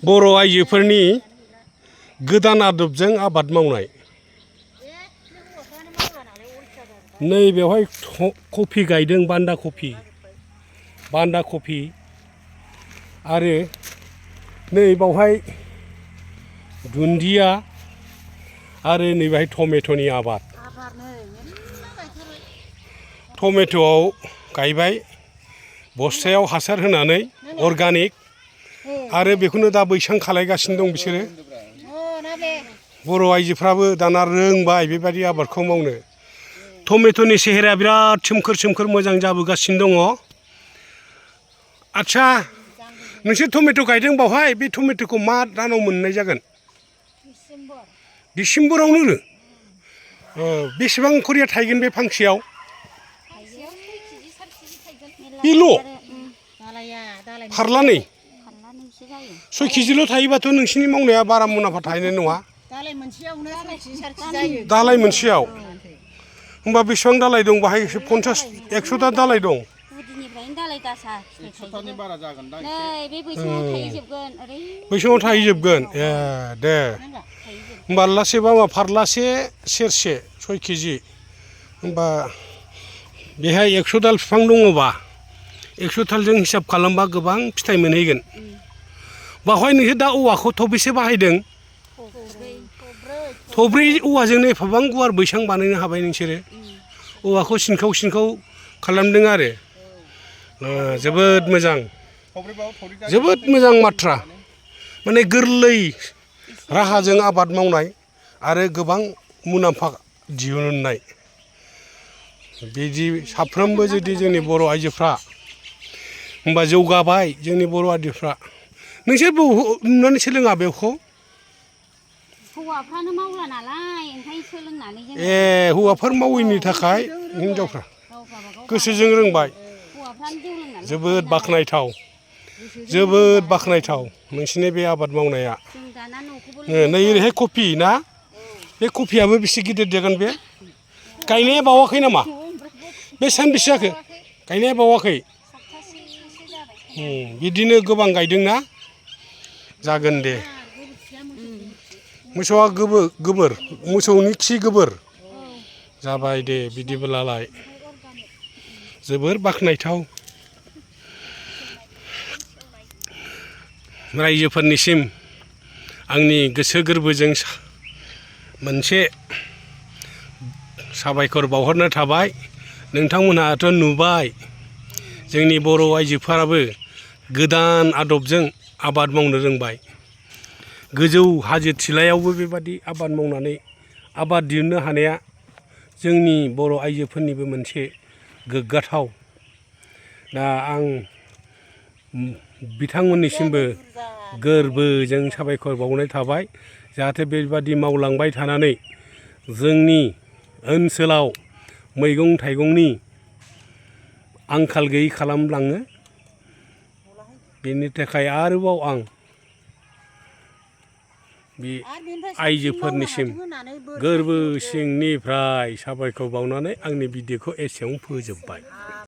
बर' आइजोफोरनि गोदान आदबजों आबाद मावनाय नै बेवहाय कफि गायदों बान्दा कफि आरो नै बावहाय दुन्दिया आरो नै बेहाय टमेट'नि आबाद टमेट'आव गायबाय बस्थायाव हासार होनानै अर्गानिक आरो बेखौनो दा बैसां खालायगासिनो दं बिसोरो बर' आइजोफ्राबो दाना रोंबाय बेबायदि आबादखौ मावनो टमेट'नि सेहेराया बिराद सोमखोर मोजां जाबोगासिनो दङ आच्छा नोंसोर टमेट' गायदों बावहाय बे टमेट'खौ मा दानाव मोननाय जागोन डिसेम्बरावनो बेसेबां खरिया थायगोन बे फांसेयाव बेल' फारलानै 6 केजिल' थायोबाथ' नोंसिनि मावनाया बारा मुलाम्फा थाहैनाय नङा दालाय मोनसेयाव होमबा बेसेबां दालाय दं बाहाय 50-100ता दालाय दं बैसाङाव थाहैजोबगोन ए दे होमबा लासेबा मा फारलासे सेरसे 6 केजि होमबा बेहाय 100 दाल बिफां दङबा 100 दालजों हिसाब खालामबा गोबां फिथाइ मोनहैगोन बावहाय नोंसोर दा औवाखौ थबेसे बाहायदों थब्रै औवाजोंनो एफाबां गुवार बैसां बानायनो हाबाय नोंसोरो औवाखौ सिनखाव खालामदों आरो जोबोद मोजां बाथ्रा माने गोरलै राहाजों आबाद मावनाय आरो गोबां मुलाम्फा दिहुननाय बिदि साफ्रोमबो जुदि जोंनि बर' आइजोफ्रा होमबा जौगाबाय जोंनि बर' आइजोफ्रा नोंसोर नुनानै सोलोङा बेखौ हौवाफ्रानो मावला नालाय ओंखायनो सोलोंनानै जों हौवाफोर मावैनि थाखाय हिनजावफ्रा गोसोजों रोंबाय जोबोद बाख्नायथाव नोंसिनि बे आबाद मावनाया नै ओरैहाय कफि ना बे कफियाबो बेसे गिदिर देरगोन बे गायनाया बावाखै नामा बे सानबेसे जाखो गायनाया बावाखै बिदिनो गोबां गायदोंना जागोन दे मोसौआ गोबोर मोसौनि खि गोबोर जाबाय दे बिदिब्लालाय जोबोर बाख्नायथाव रायजोफोरनिसिम आंनि गोसो गोरबोजों मोनसे साबायखर बावहरनो थाबाय नोंथांमोनहाथ' नुबाय जोंनि बर' आइजोफोराबो गोदान आदबजों आबाद मावनो रोंबाय गोजौ हाजो थिलायावबो बेबादि आबाद मावनानै आबाद दिहुननो हानाया जोंनि बर' आइजोफोरनिबो मोनसे गोग्गाथाव दा आं बिथांमोननिसिमबो गोरबोजों साबायखर बावनाय थाबाय जाहाथे बेबादि मावलांबाय थानानै जोंनि ओनसोलाव मैगं थाइगंनि आंखाल गैयै खालामलाङो बेनि थाखाय आरोबाव आं बे आइजोफोरनिसिम गोरबो सिंनिफ्राय साबायखर बावनानै आंनि भिडिअखौ एसेयावनो फोजोबबाय।